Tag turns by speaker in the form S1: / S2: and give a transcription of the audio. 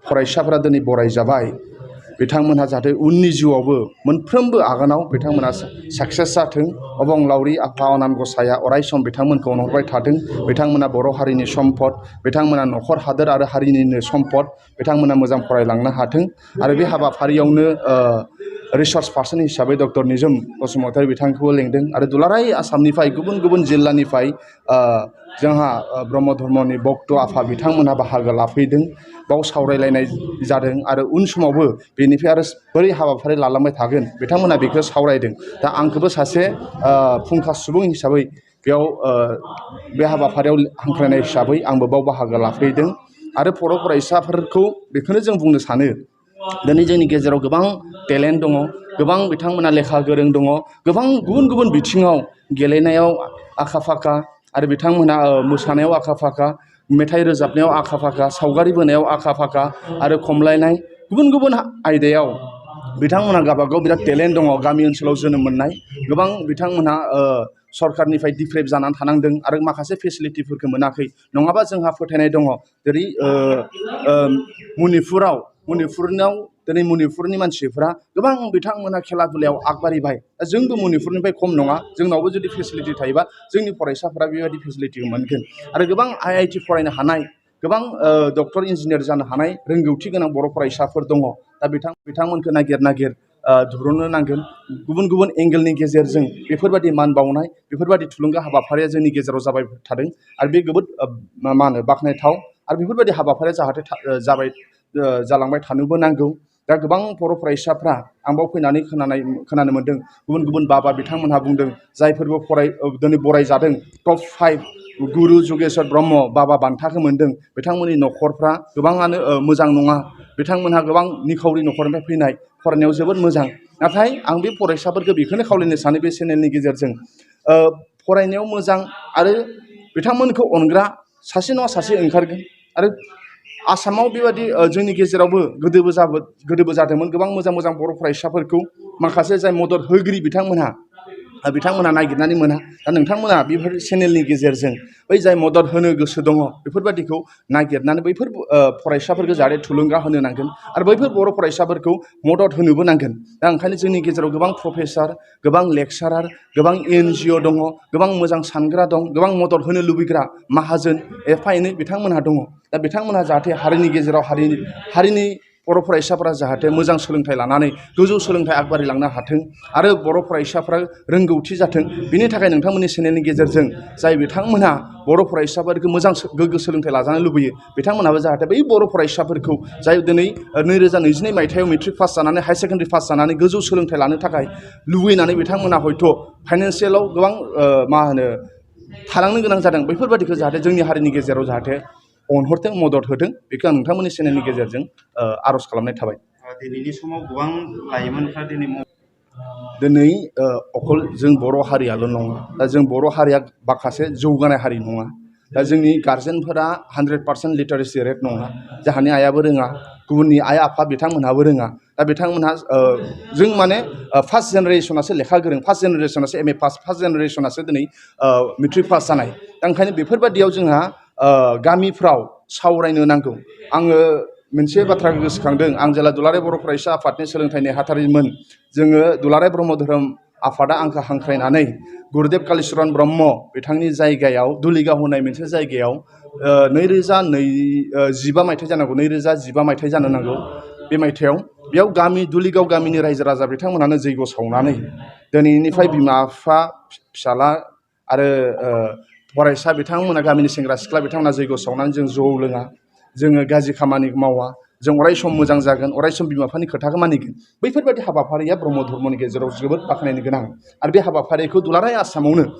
S1: फरायसाफोरा दिनै बरायजाबाय बिथांमोनहा जाहाथे उननि जिउआवबो मोनफ्रोमबो आगानाव बिथांमोना साक्सेस जाथों अबंलावरि आफा अनान गसाया अरायसम बिथांमोनखौ अनहरबाय थाथों बिथांमोना बर' हारिनि सम्पद बिथांमोना न'खर हादोर आरो हारिनिनो सम्पद बिथांमोना मोजां फरायलांनो हाथों आरो बे हाबाफारियावनो रिसार्च पार्सन हिसाबै डक्टर निजोम बसुमतारी बिथांखौबो लेंदों आरो दुलाराय आसामनिफ्राय गुबुन गुबुन जिल्लानिफ्राय जोंहा ब्रह्म धर्मनि भक्त आफा बिथांमोनहा बाहागो लाफैदों बाव सावरायलायनाय जादों आरो उन समावबो बेनिफ्राय आरो बोरै हाबाफारि लालांबाय थागोन बिथांमोना बेखौ सावरायदों दा आंखौबो सासे फुंखा सुबुं हिसाबै बेयाव बे हाबाफारियाव हांख्रायनाय हिसाबै आंबो बाव बाहागो लाफैदों आरो फरायसाफोरखौ बेखौनो जों बुंनो सानो दिनै जोंनि गेजेराव गोबां टेलेन्ट दङ गोबां बिथांमोना लेखा गोरों दङ गोबां गुबुन गुबुन बिथिङाव गेलेनायाव आखा फाखा आरो बिथांमोना मोसानायाव आखा फाखा मेथाइ रोजाबनायाव आखा फाखा सावगारि बोनायाव आखा फाखा आरो खमलायनाय गुबुन गुबुन आयदायाव बिथांमोनहा गावबागाव बिराद टेलेन्ट दङ गामि ओनसोलाव जोनोम मोननाय गोबां बिथांमोनहा सरकारनिफ्राय डिप्राइभ जानानै थानांदों आरो माखासे फेसिलिटिफोरखौ मोनाखै नङाबा जोंहा फोथायनाय दङ जेरै मणिपुरनाव दिनै मणिपुरनि मानसिफ्रा गोबां बिथांमोनहा खेला दुलायाव आगबारिबाय जोंबो मणिपुरनिफ्राय खम नङा जोंनावबो जुदि फेसिलिटि थायोबा जोंनि फरायसाफोरा बेबायदि फेसिलिटि मोनगोन आरो गोबां IIT फरायनो हानाय गोबां डक्टर इन्जिनियार जानो हानाय रोंगौथि गोनां बर' फरायसाफोर दङ दा बिथांमोनखौ नागिर दिहुननो नांगोन गुबुन गुबुन एंगेलनि गेजेरजों बेफोरबायदि मान बावनाय बेफोरबायदि थुलुंगा हाबाफारिया जोंनि गेजेराव जाबाय थादों आरो बे जोबोद बाख्नायथाव आरो बेफोरबायदि हाबाफारिया जाहाथे जालांबाय थानोबो नांगौ दा गोबां बर' फरायसाफ्रा आंबाव फैनानै खोनानो मोन्दों गुबुन गुबुन बाबा बिथांमोनहा बुंदों जायफोरबो दिनै बरायजादों टप 5 गुरु जुगेश्वर ब्रह्म बाबा बान्थाखौ मोन्दों बिथांमोननि न'खरफ्रा गोबाङानो मोजां नङा बिथांमोनहा गोबां निखावरि न'खरनिफ्राय फैनाय फरायनायाव जोबोद मोजां नाथाय आं बे फरायसाफोरखौ बेखौनो खावलायनो सानो बे चेनेलनि गेजेरजों फरायनायाव मोजां आरो बिथांमोनखौ अनग्रा सासे नङा सासे ओंखारगोन आरो आसामाव बेबायदि जोंनि गेजेरावबो गोदोबो जादोंमोन गोबां मोजां मोजां बर' फरायसाफोरखौ माखासे जाय मदद होगिरि बिथांमोनहा नागिरनानै मोना दा नोंथांमोना बेफोर चेनेलनि गेजेरजों बै जाय मदद होनो गोसो दङ बेफोरबायदिखौ नागिरनानै बैफोर फरायसाफोरखौ जाहाथे थुलुंगा होनो नांगोन आरो बैफोर बर' फरायसाफोरखौ मदद होनोबो नांगोन दा ओंखायनो जोंनि गेजेराव गोबां प्रफेसार गोबां लेक्सारार गोबां NGO दङ गोबां मोजां सानग्रा दं गोबां मदद होनो लुबैग्रा माहाजोन एफा एनै बिथांमोनहा दङ दा बिथांमोनहा जाहाथे हारिनि गेजेराव हारिनि बर' फरायसाफोरा जाहाथे मोजां सोलोंथाइ लानानै गोजौ सोलोंथाइ आगबारिलांनो हाथों आरो बर' फरायसाफ्रा रोंगौथि जाथों बिनि थाखाय नोंथांमोननि चेनेलनि गेजेरजों जाय बिथांमोनहा बर' फरायसाफोरखौ मोजां गोग्गो सोलोंथाइ लाजानो लुबैयो बिथांमोनहाबो जाहाथे बै बर' फरायसाफोरखौ जाय दिनै 2022 मायथाइयाव मेट्रिक पास जानानै हायार सेकेन्डारि पास जानानै गोजौ सोलोंथाइ लानो थाखाय लुबैनानै बिथांमोनहा हयथ' फाइनान्सियेलाव गोबां थालांनो गोनां जादों बेफोरबायदिखौ जाहाथे जोंनि हारिनि गेजेराव जाहाथे अनहरथों मदद होथों बेखौ आं नोंथांमोननि चेनेलनि गेजेरजों आर'ज खालामनाय थाबाय
S2: दिनैनि समाव गोबां लाइमोनफ्रा
S1: दिनै अकल जों बर' हारियाल' नङा दा जों बर' हारिया माखासे जौगानाय हारि नङा दा जोंनि गार्जेनफोरा 100% लिटारेसि रेट नङा जाहानि आइयाबो रोङा गुबुननि आइ आफा बिथांमोनहाबो रोङा दा बिथांमोनहा जों माने फार्स्ट जेनेरेसनासो लेखा गोरों फार्स्ट जेनेरेसनासो MA पास फार्स्ट जेनेरेसनासो दिनै मेट्रिक पास जानाय दा ओंखायनो बेफोरबायदियाव जोंहा गामिफ्राव सावरायनो नांगौ आङो मोनसे बाथ्राखौ गोसोखांदों आं जेला दुलाराय बर' फरायसा आफादनि सोलोंथाइ नेहाथारिमोन जोङो दुलाराय ब्रह्म धोरोम आफादा आंखौ हांख्रायनानै गुरुदेब कालिचरन ब्रह्म बिथांनि जायगायाव दुलिगाव होनाय मोनसे जायगायाव 2015 मायथाइ जानांगौ 2015 मायथाइ जानो नांगौ बे मायथाइयाव बेयाव दुलिगाव गामिनि रायजो राजा बिथांमोनहानो जैग' सावनानै दिनैनिफ्राय बिमा बिफा फिसाला आरो फरायसा बिथांमोना गामिनि सेंग्रा सिख्ला बिथांमोना जैग' सावनानै जों जौ लोङा जोङो गाज्रि खामानि मावा जों अरायसम मोजां जागोन अरायसम बिमा बिफानि खोथाखौ मानिगोन बैफोरबायदि हाबाफारिया ब्रह्म धर्मनि गेजेराव जोबोद बाख्नायनो गोनां आरो बे हाबाफारिखौ दुलाराय आसामावनो